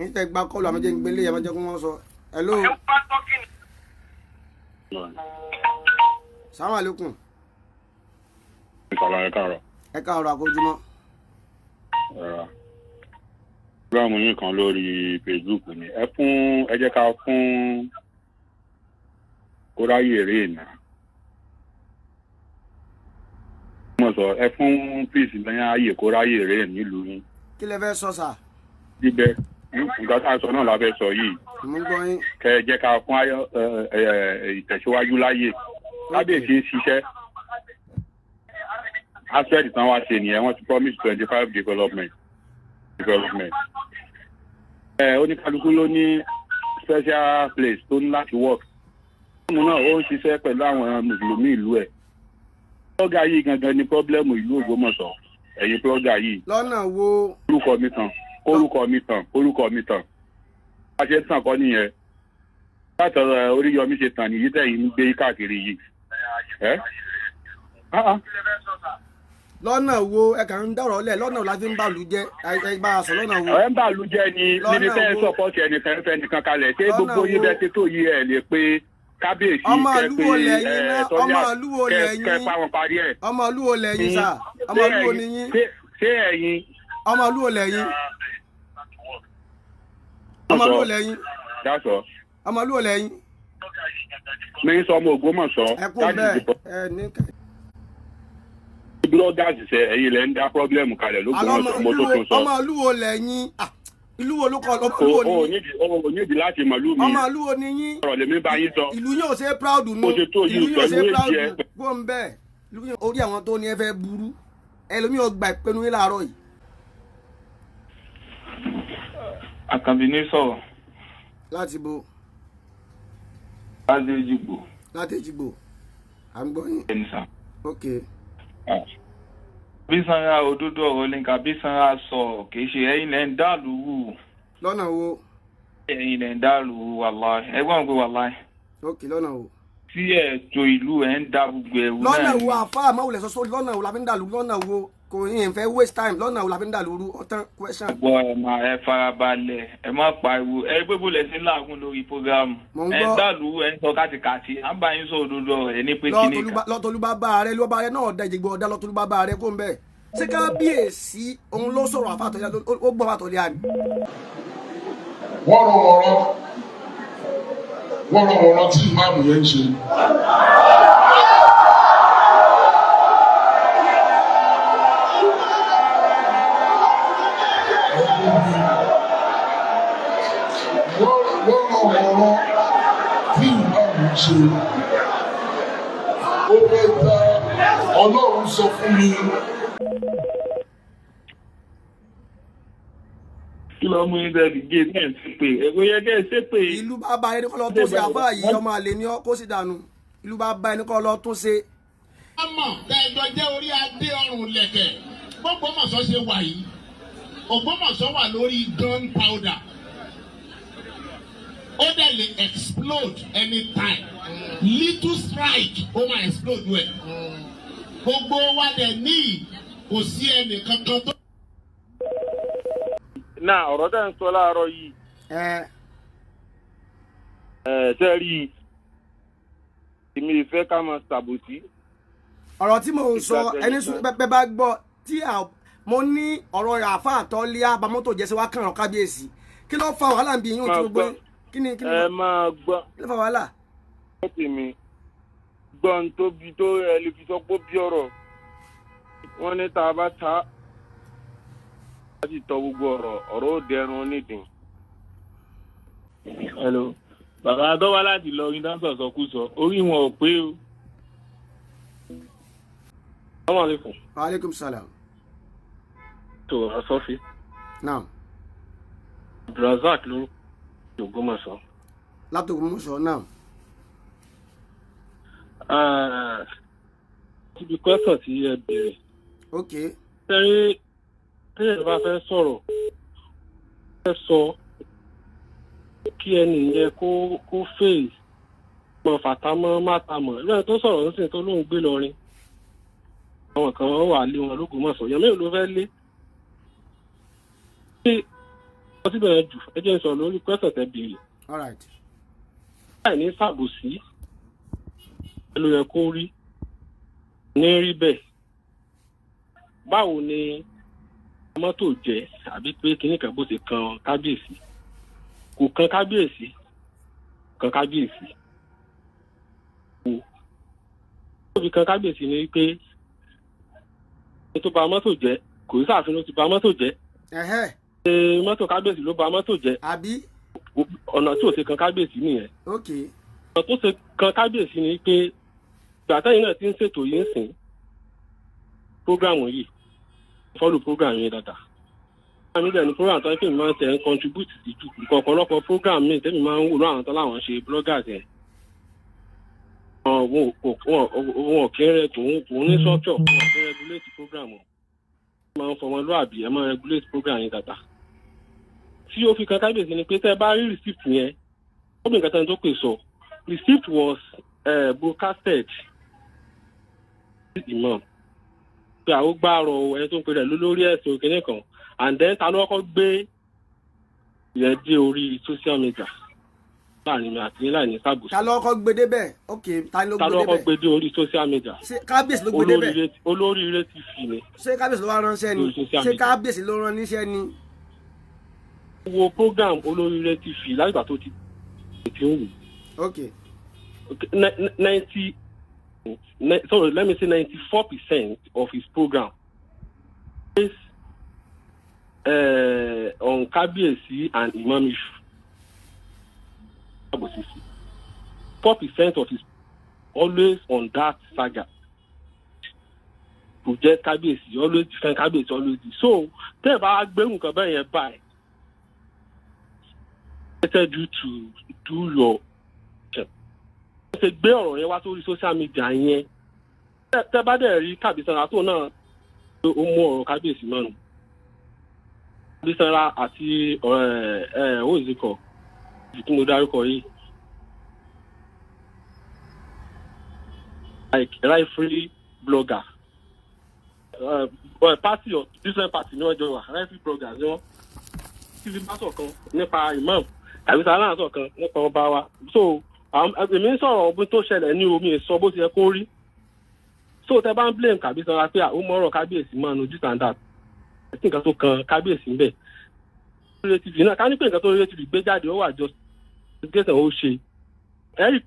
Ní tẹ́ gba kọ́ọ̀lù àmọ́jẹ́ ń gbélé ẹ̀ mọ́jẹ́ kó wọ́n sọ. Hello. Salaam alaikum. Ẹ káàárọ̀. Ẹ káàárọ̀ àkójúmọ́. Programu yín kan lórí Facebook ni ẹ fún ẹ jẹ́ ká fún kóráyè eré ìná. Mo sọ ẹ fún peace lẹ́yìn ayé kóráyè eré nílùú yín. Kí lẹ fẹ́ sọ sà? Ibẹ̀ nǹkan tá a sọ náà la fẹ́ sọ yìí. Mo ń gbọ́ yín. Kẹ ẹ jẹ́ ká fún ìtẹ̀síwájú láyè. Kábíyèsí ń ṣiṣẹ́. Aspect tán wá ṣe nìyẹn, wọ́n ti promise 25 development. Oníkálukú ló ní special place tó ní láti work. Fóònù náà ó ń ṣiṣẹ́ pẹ̀lú àwọn mùsùlùmí ìlú ẹ̀. Blogger yìí gangan ni pọ́blẹ́mù ìlú Ògbómọ̀ṣọ́. Ẹ̀yin blogger yìí. Lọ́nà wo? Orúkọ mi tàn. Bá a ṣe ń tàn kọ́ nìyẹn. Láti ọ̀rọ̀ Oríyọmí ṣe tàn nìyí tẹ̀yìn ń gbé káàkiri yìí. Lọ́nà wo ẹ kàn ń dọ̀rọ̀ lẹ̀ lọ́nà wo la fi ń bàlú jẹ́ ẹ bá a sọ lọ́nà wo. Ẹ ń bàlú jẹ́ ni níbi tẹ́ ẹ sọ̀pọ̀tì ẹnìkan fẹ́ nìkan kalẹ̀ ṣé gbogbo yín bẹ́ẹ̀ ṣe tó yí ẹ lè pe kábíyèsí kẹ pé ẹ tọ́jà kẹ pa wọn parí ẹ̀. Ọmọ olúwo lẹ́yìn sà, ọmọ olúwo ni yín. Ṣé ẹ̀yin. Ọmọ olúwo lẹ́yìn. Ọmọ olúwo lẹ́yìn. Ọmọ olúwo lẹ́yìn. Mi ń sọ ọmọ Ògbómọ̀ṣọ́. Ẹ kú bẹ́ẹ̀ ẹ ní kẹ́. Bloggers ṣe ẹ̀yin lẹ ń dá pọ́blẹ́mù kalẹ̀ l'Ógbómọ̀ṣọ́ mo tó tún sọ. Ọmọ olúwo lẹ́yìn, ìlú wo ló kọ olúwo ni yín. O nídìí láti mọ̀lú mi. Ọmọ olúwo ni yín. Ọ̀rọ̀ lèmi bá yín sọ. Ìlú yóò ṣe proud nù. Ìlú yóò ṣe proud nù. Gbọ́n bẹ́ẹ̀ orí àwọn tó ní ẹ fẹ́ burú ẹlòmíì ò gba ìpinnu yín láàárọ̀ yìí. Àkànbí ní sọ̀rọ̀. Láti bo. Láti Èjìgbò. Láti Èjìgbò à ń gbọ́ yín. Ẹni sà. Ok. Bí Sanra òdodo ọ̀rọ̀ ní ká bí Sanra sọ kì í ṣe ẹ̀yin lẹ́ ń dàlú wù. Lọ́nà wo? Ẹ̀yin lẹ́ ń dàlú wàláì ẹgbọ́n pé wàláì. Ok, lọ́nà wo? Tí ètò ìlú ẹ̀ ń da gbogbo ẹ̀wù náà. Lọ́nà wo àfa àmọ́ wulẹ̀ sọ sórí lọ́nà wo la fi ń dàlú lọ́nà wo kò yín fẹ́ waste time lọ́nà wo la fi ń dàlú rú ọ̀tán question. Gbọ́ ẹ máa ẹ farabalẹ̀ ẹ má pariwo ẹ gbé bó lẹ̀ sí làágùn lórí programu. Ẹ ń dàlú ẹ ń sọ kátikàti à ń bá yín sọ òdodo ọ̀rọ̀ ẹ ní pé kíní kan. Lọ́tọ̀lúbá bá rẹ lọ́ba rẹ náà da ìjẹ̀gbọ́ ọ̀dá lọ́tọ̀lúbá bá rẹ kó ń bẹ̀. Ṣé kábíyèsí òun ló sọ̀rọ̀ àfàtọ̀lẹ́ ó gbọ́ àfàtọ̀lẹ́ àná. Wọ́rọ̀wọ́rọ̀ tí ìmáàmù yẹn ń ṣe. Wọ́rọ̀wọ́rọ̀ tí ìmáàmù ń ṣe. Ó fẹ́ ta Ọlọ́run sọ fún mi. Kí ló mú ibẹ̀ gé náà ṣe pé ẹ̀kọ́ yẹ kẹ́ ẹ ṣe pé. Ìlú bàbá ẹni kọ́ lọ tún ṣe àfáà yìí ọmọ àlè ni kó sì dànù ìlú bàbá ẹni kọ́ lọ tún ṣe. Ọmọ tẹ́jọ jẹ́ orí adé ọrùn lẹ̀kẹ̀ Ògbómọ̀ṣọ́ ṣe wà yìí Ògbómọ̀ṣọ́ wà lórí gun powder ó dẹ̀ lè explode anytime little strike ó máa explode wẹ̀ gbogbo wa dẹ̀ ní kò sí ẹnì kankan tó. Náà ọ̀rọ̀ tẹ́ ń sọ láàárọ̀ yìí. Ẹ ṣe rí i èmi ìfẹ́ ká máa ṣàbòsí. Ọ̀rọ̀ tí mò ń sọ ẹni sùn pẹ́pẹ́ bá gbọ́ tí mo ní ọ̀rọ̀ àáfàá tọ́lé abamọ́tò jẹ́sẹ̀ wá kàn án kábíyèsí kí ló fa wàhálà bí yín tí mo gbé kí ni kí ẹ máa gbọ́ kí ló fa wàhálà. Ẹ tèmi gbọ́n tó bí tó ẹ lè fi sọ pé bí ọ̀rọ̀ wọn ní tá a bá ta á sì tọ gbogbo ọ̀rọ̀ ọ̀rọ̀ ó dẹrun onídìí. Hello bàbá tó wá láti lọ orin dáńsọ̀ sọkúsọ orí wọn ò pé o. Salaamaleykum. Wa aleykum salaam. Tó asọ́fi. Naam. Abdulrasaq ló ń Ògbómọ̀ṣọ́. Láti Ògbómọ̀ṣọ́ náà. Ibi kwẹ́sọ̀ tí ẹ béèrè. Ok. Ṣé tí ẹ bá fẹ́ sọ̀rọ̀ fẹ́ sọ kí ẹnì yẹn kó fèè mọ fàtàmọ́ mátamọ̀ lóyún tó sọ̀rọ̀ nísìnyí tó lóun gbé lọrin àwọn kan wà lé wọn l'Ógbómọ̀ṣọ́ yẹn mélòó ló fẹ́ lé. Lọ síbẹ̀ yẹn jù, ẹ jẹ́ n sọ̀rọ̀ lórí question tẹ́ béèrè. All right. Láì ní ṣàbòsí ló yẹ kó rí ní rí bẹ́ẹ̀. Báwo ni mọ́tò jẹ́ àbí pé kinní kan bó ṣe kan kábíyèsí? Kò kan kábíyèsí, kan kábíyèsí. Kò fi kan kábíyèsí ni pé ẹni tó ba mọ́tò jẹ́ kò sí àfihàn ló ti ba mọ́tò jẹ́. Ṣé mọ́tò kábíyèsí ló ba mọ́tò jẹ́? Àbí? Ọ̀nà tí ò ṣe kan kábíyèsí nìyẹn. Ọ̀nà tó ṣe kan kábíyèsí ni pé ìgbà tẹ́yìn náà ti ń ṣètò yìí ń sìn prógráàmù yìí, fọ́lù prógráàmù yìí dáadáa. Àmì ìdẹ̀ ni prógráàmù tó ń pè mí máa ń tẹ̀ ń contribute sí jù. Nǹkan ọ̀pọ̀lọpọ̀ prógráàmù míì tẹ́mi máa ń wò láwọn tó láwọn ṣe bloggers yẹn. Wọn kì í rẹ kò ní structure, wọn kì í regulate prógráàmù. Wọ́n máa ń fọmọlúàbí, ẹ máa regulate prógráàmù yìí dáadáa. Tí ó fi kan kábíyèsí ni pé tẹ́ ẹ bá rí receipt yẹn, ó bí nǹkan tẹ́ni tó pè sọ. Receipt was broadcasted imam pé àwọn gbàrọ̀ ẹni tó ń pè rẹ̀ lórí ẹ̀sìn òkèlè kan, and then ta ló kọ́kọ́ gbé ìyẹn dé orí social media láàrin mi àti láì ní sábòsí. Ta ló kọ́kọ́ gbé débẹ̀? Ok, ta ló Ta ló gbé kọ́kọ́ débẹ̀? gbé dé orí social media? Ṣé kábíyèsí ló gbé débẹ̀? Olóríire ti fi ni. Ṣé kábíyèsí ló wá ránṣẹ́ ni? Lórí social Ṣé media. kábíyèsí ló rán níṣẹ́ ni? Wo program Olóríire ti fi látìgbà tó ti ń wù. Ok. 90, sorry, let me say 94% of his program is on Kábíyèsí and Imam issue. 4% of his always on that saga. Project Kábíyèsí, always defend Kábíyèsí, always this. So, tẹ́ ẹ bá gbé nǹkan bẹ́ẹ̀ yẹn báyìí, expected you to do your ṣe gbé ọ̀rọ̀ yẹn wá sórí social media yẹn. Tẹ́ bá dẹ̀ rí Kàbísanra tó náà ó mú ọ̀rọ̀ kábíyèsí mọ́nu. Kàbísanra àti òzìkọ̀ tí mo dárúkọ yìí. Like rivalry blogger. Party of different party ní ọjọ́ wa, rivalry bloggers ni wọ́n. TV bá sọ̀kan nípa imam, Kàbísanra náà sọ̀kan nípa ọba wa. So èmi ń sọ̀rọ̀ ọdún tó ṣẹlẹ̀ ní omi sọ bó ti yẹ kó rí. So tẹ bá ń blame Kàbísanra pé ó mọ̀rọ̀ kábíyèsí mọ́ nu this and that, ẹ̀sìn nǹkan tó kan kábíyèsí ń bẹ̀. Oríire TV náà ká ní pé nǹkan tó Oríire TV gbé jáde ó wà just investigation ó ṣe. Ẹ̀rí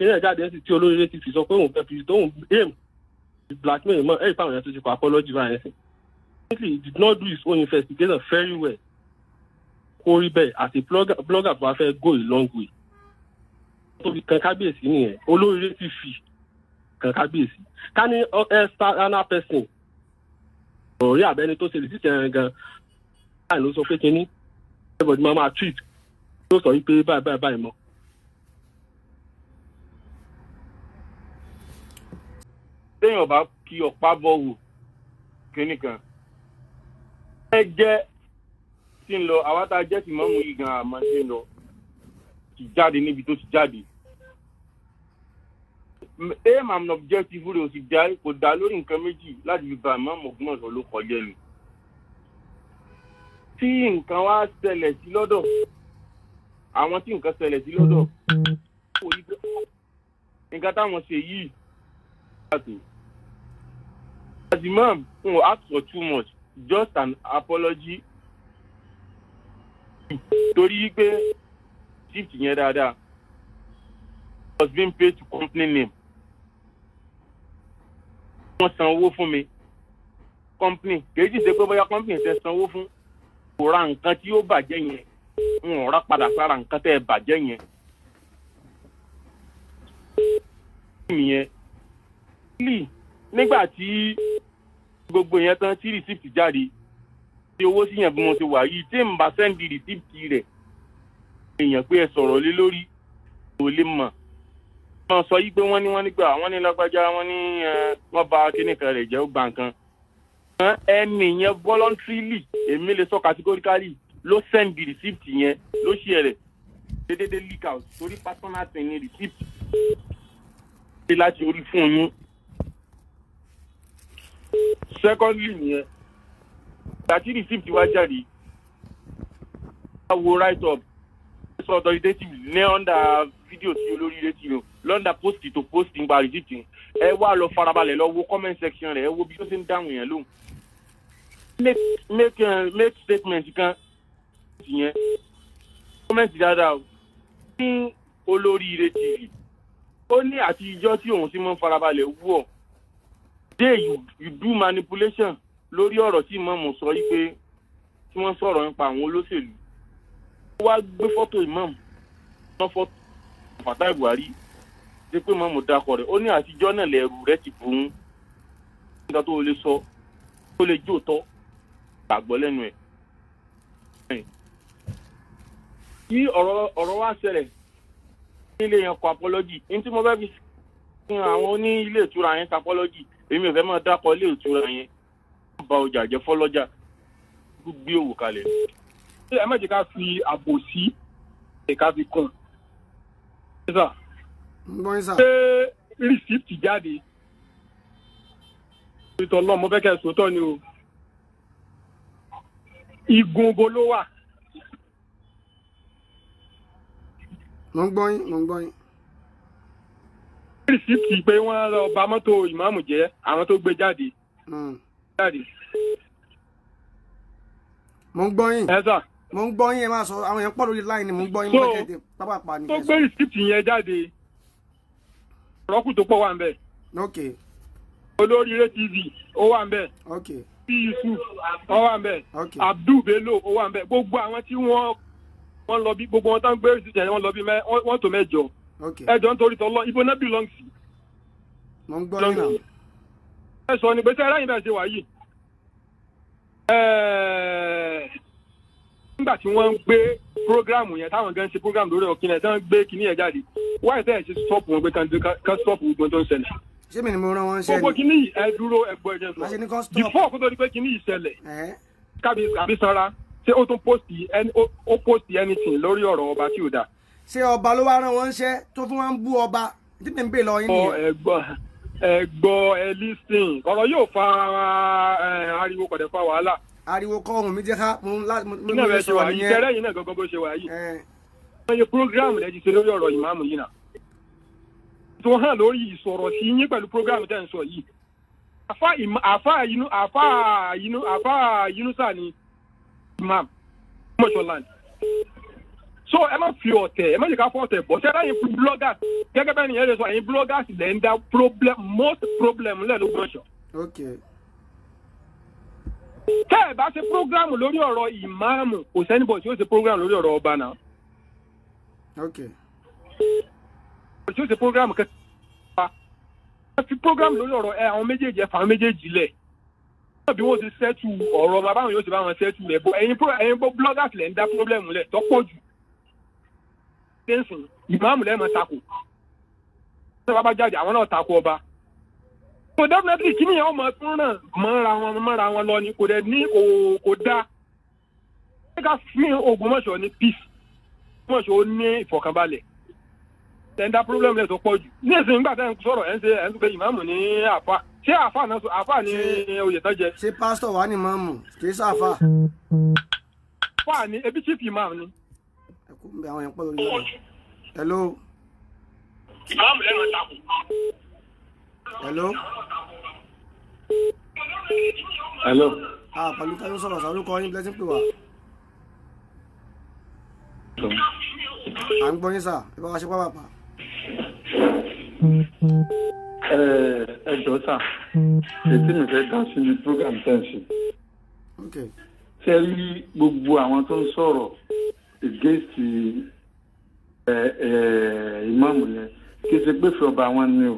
ìpínlẹ̀ jáde sí tí Olóríire TV sọ pé òun fẹ́ fi tóun aim blackmail mọ́ ẹ̀rí fáwọn èèyàn tó ti kọ apology báyẹn sí. He did not do his own investigation very well. Kó rí bẹ́ẹ̀ as a blogger tó bá fẹ́ go a long way. Tó fi kan kábíyèsí nìyẹn, Olóríire ti fi kan kábíyèsí. Ká ní external person ọ̀rẹ́ àbẹ́ni tó ṣe lè ṣiṣẹ́ ẹran gan láì ló sọ pé kínní everybody máa máa treat ló sọ wípé báyìí báyìí báyìí mọ́. Téèyàn bá kí ọ̀pá bọ̀ wò kínní kan ẹ jẹ́ tí ń lọ àwa tá a jẹ́ tì mọ́mú yìí gan àmọ́ tí ń lọ ti jáde níbi tó ti jáde. Aim and objective rẹ̀ ò sì dá kò dá lórí nǹkan méjì láti fi ba ìmáàmù Ògbómọ̀ṣọ́ ló kọjá ni. Tí nǹkan wá ṣẹlẹ̀ sí lọ́dọ̀ àwọn tí nǹkan ṣẹlẹ̀ sí lọ́dọ̀ kò yí pé nǹkan táwọn ṣe yìí yàtọ̀. As imam, no ask for too much, just an apology. Torí pé shift yẹn dáadáa was being paid to company name. Wọ́n san owó fún mi. Company kìí sì ṣe pé bóyá company tẹ sanwó fún kò ra nǹkan tí ó bàjẹ́ yẹn, wọn ò rà padà sára nǹkan tẹ́ ẹ bàjẹ́ yẹn. Nìyẹn. Nígbà tí gbogbo yẹn tán tí receipt jáde, tí owó sí yẹn bí mo ti wà yìí, tí n bá sẹ́ndì receipt rẹ̀, èèyàn pé ẹ sọ̀rọ̀ lé lórí, kò lè mọ̀. Wọ́n sọ yí pé wọ́n ní wọ́n nígbà wọ́n ní lágbájá wọ́n ní wọ́n bà kíní kan rẹ̀ jẹ́ ó gba nǹkan. Ẹni yẹn voluntarily, èmi lè sọ categorically, ló send receipt yẹn ló ṣe rẹ̀ dédédé leak out torí personal thing ni receipt ṣe láti orí fún yín. Secondly nìyẹn, ìgbà tí receipt wá jáde, Wo write up sọ authoritative ní under fídíò tí olóríire ti lò lọ́ndà post tó post ń gba receipt yẹn. Ẹ wá lọ farabalẹ̀ lọ wo comment section rẹ̀, ẹ wo bí ó ṣe ń dáhùn yẹn lóhùn. Make statement kan yẹn comment dáadáa o. Ní olóríire TV ó ní àti ìjọ tí òun sì mọ́ farabalẹ̀ wú ọ̀ day you do manipulation lórí ọ̀rọ̀ tí ìmáàmù sọ yí pé tí wọ́n sọ̀rọ̀ nípa àwọn olóṣèlú. Ó wá gbé fọ́tò ìmáàmù wọ́n fọ́tò Fatai Buhari ṣe pé ìmáàmù dakọ̀ rẹ̀. Ó ní àtijọ́ náà lẹ́rù rẹ̀ ti bù ú. Nǹkan tó lè sọ tó lè jó tọ́ gbàgbọ́ lẹ́nu ẹ̀. Kí ọ̀rọ̀ wá ṣẹlẹ̀ nílé yẹn kọ apology. Ní tí mo fẹ́ fi fún àwọn oní ilé ìtura yẹn apology, èmi ò fẹ́ máa dákọ̀ ilé ìtura yẹn. Wọ́n ba ọjà jẹ́ fọlọ́jà gbé òwò kalẹ̀. Ẹ má jẹ́ ká fi àbòsí ká fi kún. Ṣé rìsíptì jáde? Ìtọ́ lọ mo fẹ́ kẹ́ sòótọ́ ni o. Igun bo ló wà? Mo ń gbọ́ yín, mo ń gbọ́ yín. Rìsíptì pé wọ́n lọ bà mọ́tò ìmáàmù jẹ́ àwọn tó gbé jáde. Mo ń gbọ́ yín. Mo ń gbọ́ yín, ẹ máa sọ àwọn èèyàn pọ̀ lórí line ni mo ń gbọ́ yín. Mo kẹ́tẹ̀ pápápá ni. Tó gbé rìsíptì yẹn jáde, rọ́kù tó pọ̀ wà ń bẹ̀. Olóríire TV ó wà ń bẹ̀. P Yusuf ó wà ń bẹ̀. Abdul Bello ó wà ń bẹ̀. Gbogbo àwọn tí wọ́n lọ bí gbogbo wọn tán gbé rìsíptì yẹn wọ́n lọ bí wọ́n tó mẹ́jọ. Ẹjọ́ nítorí tọ́lọ́ ibo náà belong sí. Mo ń gbọ́ yín náà. Ẹ sọ ni pé sẹ́ ẹlẹ́yìn bẹ́ẹ̀ ṣe wà yìí. Nígbà tí wọ́n ń gbé prógráàmù yẹn táwọn gan ṣe prógráàmù lórí ọ̀kìnrin ẹ̀ tán gbé kinní yẹn jáde wáyé tẹ́ ẹ̀ ṣe stọ́ọ̀pù wọn pé kán stọ́ọ̀pù gbogbo tó ń ṣẹlẹ̀. Ṣé mi ni mo rán wọn ṣẹ́ ni? Gbogbo kinní yìí ẹ dúró ẹ gbọ́ ẹjẹ sọ. Before kó tó di pé kinní yìí ṣẹlẹ̀ kábí sanra ṣé ó tún post anything lórí ọ̀rọ̀ ọba tí ò dáa. Ṣé ọba ló wá rán wọn ṣẹ́ tó fún wọn bú ọba tí mi ń bè lọ yín nìyẹn? Ẹ gbọ́ ẹ lísìn ọ̀rọ̀ yóò fa ariwo kò dẹ̀ fa wàhálà. Ariwo kọ́ ohun mi jẹ́ ká mo lè sọ̀rọ̀ nìyẹn. Ìṣẹ̀rẹ́ yìí náà gangan bó ṣe wà yìí. Wọ́n yẹ program lẹ́ ti ṣe lórí ọ̀rọ̀ ìmáàmù yìí náà. Tó hàn lórí ìsọ̀rọ̀ sí yín pẹ̀lú program tẹ́ ń sọ yìí. Àfáà Yunusa ni imam Mọ́ṣọ́land. So ẹ má fi ọ̀tẹ̀ ẹ má jẹ́ ká fọ́ ọ̀tẹ̀ bọ̀. Ṣé ẹ̀yin bloggers gẹ́gẹ́ bẹ́ẹ̀ nìyẹn lè sọ ẹ̀yin bloggers lẹ́ ń dá problem most problem lẹ́ ló gbọ́n. Tẹ́ ẹ bá ṣe prógrámù lórí ọ̀rọ̀ ìmáàmù kò sẹ́nibọ̀ tí ó ṣe prógrámù lórí ọ̀rọ̀ ọba náà. Tí ó ṣe prógrámù kẹta ẹ fi prógrámù lórí ọ̀rọ̀ ẹ àwọn méjèèjì ẹ fà àwọn méjèèjì lẹ̀. Bí wọ́n ti ṣẹ́tù ọ̀rọ̀ ọba báwọn yóò ṣe bá wọn ṣẹ́tù rẹ̀ bọ́ ẹ̀yin bloggers lẹ̀ ń dá pírọ́blẹ̀mù lẹ̀ tọ́pọ̀ jù. Ìmáàmù lẹ́ẹ̀ máa takò. Ṣé bàbá jáde àwọn náà takò ọba? So definitely kí nìyẹn ọmọ tún ràn mọ́ra wọn lọ ni kò dẹ̀ ní kò dá. Ṣé ká fún Ògbómọ̀ṣọ́ ní peace? Ògbómọ̀ṣọ́ ó ní ìfọ̀kànbalẹ̀. Tẹ̀ńdá problem lẹ̀ tó pọ̀ jù. Ní ìsìn nígbà tẹ́ ń sọ̀rọ̀ ẹ̀ ń ṣe ẹ̀ ń sọ pé ìmáàmù ní àfà. Ṣé àfà náà àfà ní oyè tán jẹ? Ṣé pásítọ̀ wà ní ìmáàmù? Kì í ṣàfà. Àfà ni ebi chief imam ni. Ẹ kú bí àwọn yẹn pọ̀ lórí náà. Hello. Ìmáàmù lẹ́nu takò. Hello. Hello. Ah, pẹ̀lú táyọ̀ sọ̀rọ̀ sọ̀rọ̀ orúkọ yín blessing pè wá. À ń gbọ́ yín sà, ẹ bá wa ṣe pápápá. Ẹ jọ̀ọ́ sà, ètí mi fẹ́ dá sí ní program tẹ́ ń ṣe. Ṣé rí gbogbo àwọn tó ń sọ̀rọ̀ against ìmáàmù yẹn kí ṣe pé fi ọba wọn ni o.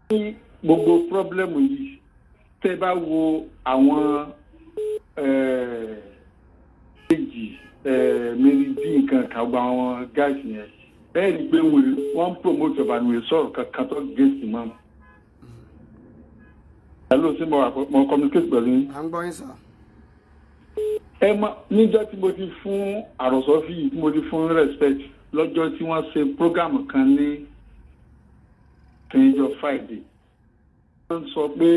Ní gbogbo pírọ́blẹ́mù yìí tẹ́ bá wo àwọn méjì méjì nǹkan kan gba àwọn gáàsì yẹn bẹ́ẹ̀ ni pé wọ́n ń promote ọba ni wọ́n sọ̀rọ̀ kankan tó gẹ̀ẹ́sì mọ́. Hello, ṣé mo communicate pẹ̀lú yín? À ń gbọ́ yín sà. Ẹ mọ̀ níjọ́ tí mo ti fún àròsọ fíì tí mo ti fún respect lọ́jọ́ tí wọ́n ṣe program kan ní tẹ́jọ́ Friday. Wọ́n sọ pé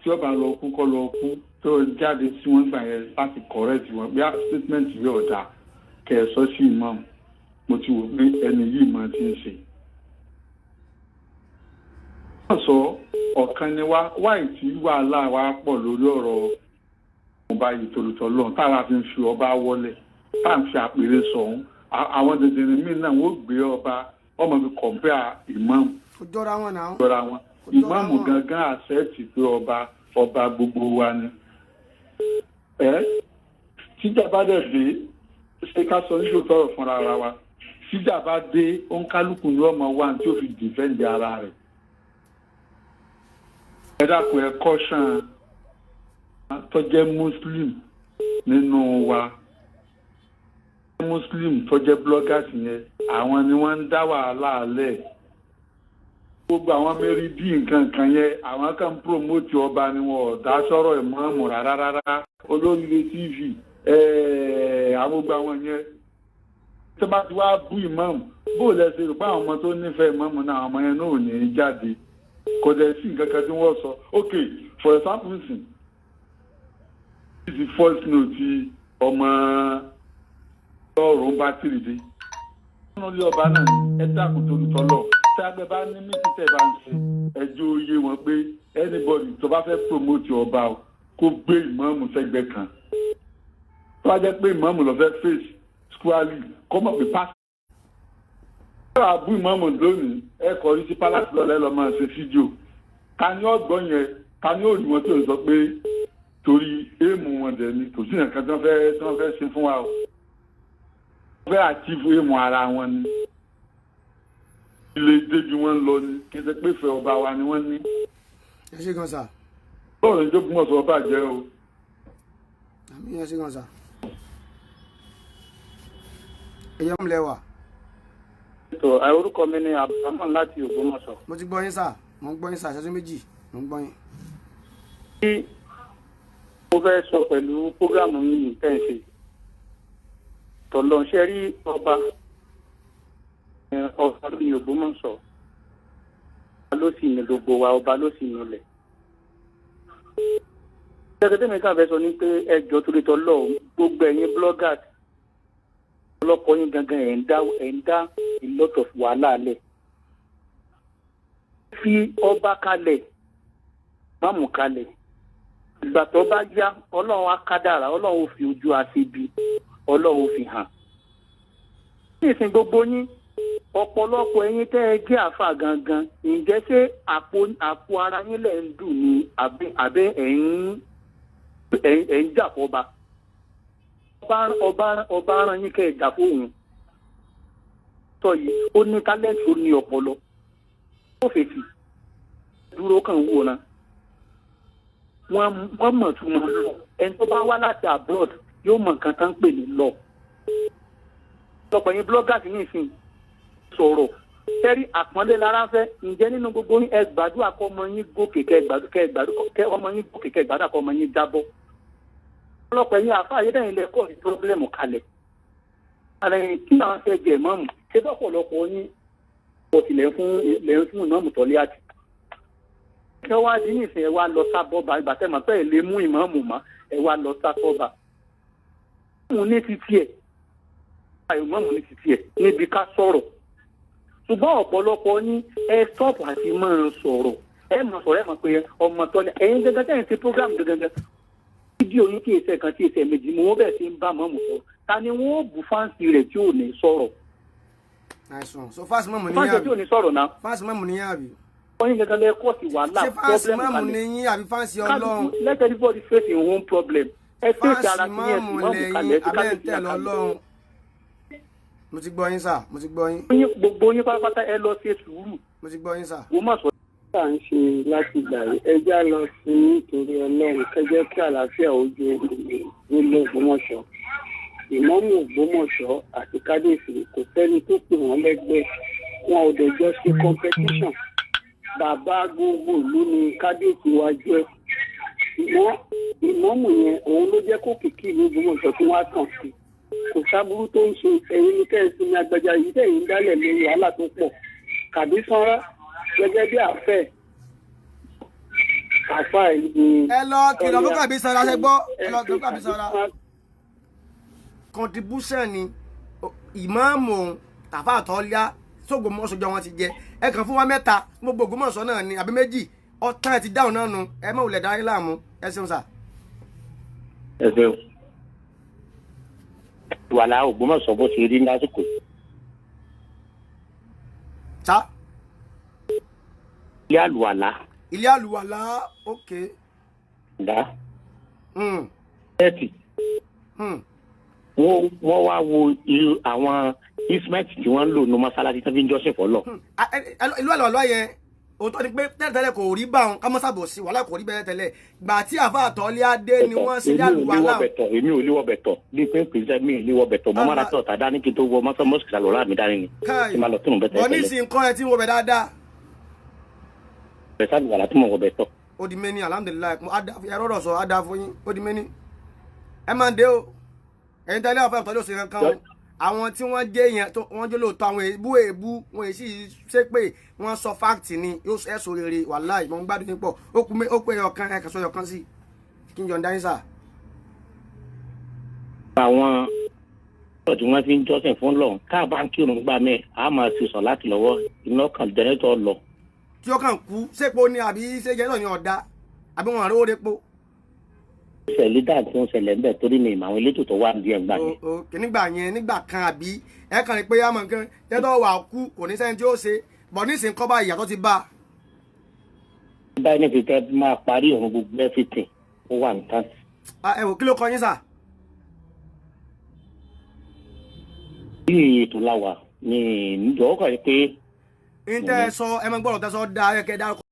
tí ọba lọ kú kọ́ lọ kú tó jáde sí wọn gbà yẹn láti correct wọn bí statement yóò dáa kẹ́ ẹ sọ sí ìmáàmù, mo ti wò pé ẹni yìí máa ti ń ṣe. Wọ́n sọ ọ̀kan ni wá wáì tí wàhálà wa pọ̀ lórí ọ̀rọ̀ ọba ìtòlùtọ̀ lọ́n táwa fi ń fi ọba wọlé tá à ń fi àpèrè sọ̀hún. Àwọn dèdèrè míì náà wọ́n gbé ọba ọmọ fi kọ̀m̀pẹ́ ìmáàmù. Kò jọra wọn náà. Jọra wọn. Ìmáàmù gangan àṣẹ́ẹ̀tì pé ọba gbogbo wa ni. Ẹ tíjà bá dẹ̀ dé, ṣé ká sọ níṣó tọrọ fúnra ara wa, tíjà bá dé òǹkálùkù ni ọmọ wa tí ó fi dìfẹ́ǹdì ara rẹ̀. Ẹ dákun, ẹ kọ́ṣán tó jẹ́ muslim nínú wa, muslim tó jẹ́ bloggers yẹn, àwọn ni wọ́n ń dá wàhálà alẹ́. Gbogbo àwọn mẹ́rin bí nǹkan kan yẹn, àwọn kan ń promote ọba ni wọn ò dá sọ̀rọ̀ ìmáàmù rárá rárá. Olóríire TV, àwọn gbogbo àwọn yẹn tó bá ti wá bú ìmáàmù, bó lẹ ṣe rò pé àwọn ọmọ tó nífẹ̀ẹ́ ìmáàmù náà, àwọn ọmọ yẹn náà ò ní í jáde, kò dẹ̀ sí nǹkan kan tí wọ́n sọ. Ok, for example nsìn, this is the first note ti ọmọ ọrùn bá tìrì dé nínú ilé ọba náà. Ẹ dákun tolútọlọ, tí agbẹ bá ní mítí tẹ bá ń ṣe, ẹjọ́ oyé wọn pé anybody tó bá fẹ́ promote ọba o, kó gbé ìmáàmù sẹ́gbẹ́ kan. Tó bá jẹ́ pé ìmáàmù ló fẹ́ face squarely, kó mọ̀ pé pásítọ̀ àbú ìmáàmù lónìí, ẹ kọrí sí palace lọ́lẹ́ lọ́ máa ṣe fídíò. Ta ni ọgbọ́n yẹn? Ta ni òòlù wọn tí ò sọ pé torí éèmù wọn dẹ̀ ni? Kò sí nǹkan tí wọ́n fẹ́ ṣe fún wa o, wọ́n fẹ́ àtìfù éèmù ara wọn ni, ilé débi wọn ń lọ ni, kí n ṣe pé fẹ́ ọba wa ni wọ́n ní. Ẹ ṣe gan sa. Bọ́ọ̀lù ní jókòó mọ̀ sọ bàjẹ́ o. Àmì, ẹ ṣe gan sa. Ẹ̀yọ́ ń lẹ́wà. Ètò, orúkọ mi ni Abdulrahman láti Ògbómọ̀ṣọ́. Mo ti gbọ́ yín sà, mo ń gbọ́ yín sà, ìṣẹ́jú méjì, mo ń gbọ́ yín. Tí mo fẹ́ sọ pẹ̀lú prógrámù yìí tẹ́ ń ṣe tọ̀lọ̀ ṣe rí ọba, ọba ló ní Ògbómọ̀ṣọ́, ọba ló sì ní gbogbo wa, ọba ló sì nílẹ̀. Ṣẹ́kẹ́tẹ́ mi kàn fẹ́ sọ ni pé ẹ jọ̀ọ́ torí tọ́lọ̀, gbogbo ẹ̀yin bloggers ọlọ́kọ yín gangan, ẹ̀ ń dá a lot of wàhálà lẹ̀. Fi ọba kalẹ̀, máàmù kalẹ̀. Ìgbà tó bá yá, Ọlọ́run á kádàrá, Ọlọ́run ò fi ojú àṣebi, Ọlọ́run ò fi hàn. Ní ìsìn gbogbo yín, ọ̀pọ̀lọpọ̀ ẹ̀yin tẹ́ ẹ jẹ́ àáfà gangan, ǹjẹ́ ṣé àpò ara yín lẹ̀ ń dùn ní àbí ẹ̀ ń jà fọba? Ọba rán yín kẹ́ ẹ jà fóun sọ yìí, ó ní talent, ó ní ọpọlọ, ó fèsì dúró kàn wò ná. Wọ́n mọ̀ tún wọn lọ. Ẹni tó bá wá láti abroad yóò mọ̀ nǹkan tán ń pè ní law. Ọ̀pọ̀ yín bloggers ní ìsìn sọ̀rọ̀ tẹ́rí àpọ́nlé lára fẹ́. Ǹjẹ́ nínú gbogbo yín, ẹ gbàdúrà kọ́ ọmọ yín gòkè, kẹ́ ọmọ yín gòkè, kẹ́ gbàdúrà kọ́ ọmọ yín jábọ́? Ọlọ́pàá yín àfa ayédèyìn lẹ́kọ̀ọ́ ní problem kalẹ̀ ara ẹni tí àwọn fẹ́ jẹ ìmáàmù. Ṣé lọ́pọ̀lọpọ̀ yín pọ̀ sí lẹ́ fún ìmáàmù tọ́lé àti kí wọ́n á di ní ìsìn? Ẹ wá lọ sábọ́ba ìgbà tẹ́ mọ̀ pé ẹ lè mú ìmáàmù mọ́, ẹ wá lọ sábọ́ba. Ìmáàmù ní ti tiẹ̀, ìmáàmù ní ti tiẹ̀ níbi ká sọ̀rọ̀, ṣùgbọ́n ọ̀pọ̀lọpọ̀ yín, ẹ stop àti máa sọ̀rọ̀. Ẹ mọ̀ sọ̀rọ̀, ẹ mọ̀ pé ọmọ tọ́lẹ̀ ẹ̀yin gẹ́gẹ́ tẹ́yìn ti program gẹ́gẹ́ fídíò yín kí ẹsẹ̀ kan tí ẹsẹ̀ méjì mo wọ́n bẹ̀rẹ̀ sí ń bá mọ́mù sọ̀rọ̀. Ta ni wọ́n ó bù fans rẹ̀ tí ò ní sọ̀rọ̀? Nice one. So fans mọ́mù ní fans yín rẹ̀ tí ò àbí? ní sọ̀rọ̀ náà. Fans mọ́mù ní yín àbí? Wọ́n yín gẹ́gẹ́ lẹ́kọ̀ọ́ sí wàhálà Ṣé fans problem mọ́mù ní kalẹ̀. yín àbí fans Ọlọ́run? Kálukú, let everybody face him own problem. Ẹ face Fans ara tí yẹn sì mọ́mù mọ́mù kalẹ̀ lẹ́yìn ẹ fi abẹ́ ń kábíyèsí tẹ̀lé kalẹ̀. Ọlọ́run? Mo ti gbọ́ yín sà, mo ti gbọ́ yín. Gbogbo yín pátápátá, ẹ lọ ṣe sùúrù. Mo ti gbọ́ yín sà. Wọ́n má sọ. Tá à ń ṣe láti gbà yìí, ẹ já lọ sí nítorí Ọlọ́run, kẹjẹ kí àlàáfíà ojú nílé Ògbómọ̀ṣọ́. Ìmáàmù Ògbómọ̀ṣọ́ àti kábíyèsí, kò sẹ́ni tó pè wọ́n lẹ́gbẹ́ wọn, ò dẹ̀ jọ ṣe competition. Bàbá gbogbo ìlú ni kábíyèsí wa jẹ́. Ìmọ̀ ìmáàmù yẹn, òun ló jẹ́ kó kìkì ìlú Ògbómọ̀ṣọ́ tí wọ́n á tàn sí. Kò sábúrú tó ń ṣe. Ẹ̀yin ní kẹ́hìnsì ní agbẹjà yìí tẹ̀yìn ń dálẹ̀ lórí wàhálà tó pọ̀ kàbí sanra gẹ́gẹ́ bí àfẹ́. Àfa yìí ni. Ẹ lọ kìlọ̀ fún Kàbísọ́lá, ṣe gbọ́? Ẹ lọ kìlọ̀ fún Kàbísọ́lá. Contribution ni ìmáàmù tàfà àtọ́lá sógbòmọ̀ṣọ́ jọ wọn ti jẹ. Ẹ kàn fún wa mẹ́ta gbogbo Ògbómọ̀ṣọ́ náà ni àbí méjì ọ̀tán ẹ ti dáhùn náà nu. Ẹ má wulẹ̀ dárí láàmú. Ẹ ṣeun sà. Ẹ ṣeun. Wàhálà Ògbómọ̀ṣọ́ bó ti rí lásìkò. Sá. Ilé àlùwàlá. Ilé àlùwàlá, ok. Dá. Ẹ̀tì. Wọ́n wá wo irú àwọn instrument tí wọ́n ń lò ní mọ́sálásí tó fi ń jọ́sìn fọ́lọ̀. Ìlú àlùwàlá yẹn, òótọ́ ni pé tẹ́lẹ̀tẹ́lẹ̀ kò rí bá wọn kámọ́sàbò sí wàhálà, kò rí bẹ́ẹ̀ tẹ́lẹ̀. Gbà tí àfa àtọ́lé adé ni wọ́n ṣe àlùwàlá. Èmi ò léwọ́ bẹ̀tọ̀ bí pé pèsè mi ò léwọ́ bẹ̀tọ̀ mo máa ra tọ̀ tà dání kí n tó wọ mọ́sálásí àlùwàlá mi dání ni kí n máa lọ tún bẹ̀tẹ̀ tẹ́lẹ̀. Wọ́n ní ìsìn nǹkan ẹ tí ń wọ bẹ̀ dáadáa. Bẹ̀sà àlùwàlá tí mo wọ bẹ̀tọ̀. Ó di méní, alhamdulilayi, ẹ̀rọ rọ̀ sọ á dáa fún yín. Ó di méní, ẹ máa ń dé o. Ẹ̀yin tẹ́lẹ̀ àfa àtọ́lé òsè kankan o, àwọn tí wọ́n jẹ́ èèyàn tó wọ́n jẹ́ lóòótọ́, àwọn èébú èébú wọn èyí sì ṣe pé wọ́n sọ fáàkì ni yóò ẹ̀ sọ rere. Wàláì mo ń gbádùn yín pọ̀. Ó kú ó pé ọ̀kan ẹ̀ kẹsàn-án ọ̀kan sí kí n yọ̀ǹda yín sà. Àwọn ọ̀rọ̀ tí wọ́n fi ń jọ́sìn fún lọ́hùn tá a bá ń kírun gbà mẹ́ a máa ṣe sọ̀ láti lọ́wọ́ iná kan jẹ́nẹ́tọ̀ lọ. Tí ó kàn kú sépo ni àbí ṣé jẹ́nẹ́tọ̀ ni ọ̀dà àbí wọn àrówó repo? Ṣẹlẹ̀ dáa tí wọ́n ṣẹlẹ̀ ńbẹ̀ torí mi ìmọ̀ àwọn elétò tó wà ní ẹgbà yẹn. Ok, nígbà yẹn, nígbà kan àbí ẹ kàn ní pé àmọ́ nǹkan jẹ́tọ̀ wà kú kò ní sẹ́ni tí ó ṣe bọ̀ nísìnyí kọ́ bá ìyàtọ̀ ti bá. Báyìí ní fi tẹ́ máa parí òun gbogbo everything ó wà nǹkan. Ẹ wò, kí ló kọ yín sà? Bí ètò la wà ní ìjọba kàn pé. Ń tẹ́ ẹ sọ, ẹ máa gbọ́dọ̀ tẹ́ sọ dáa ẹ kẹ́ dárúkọ.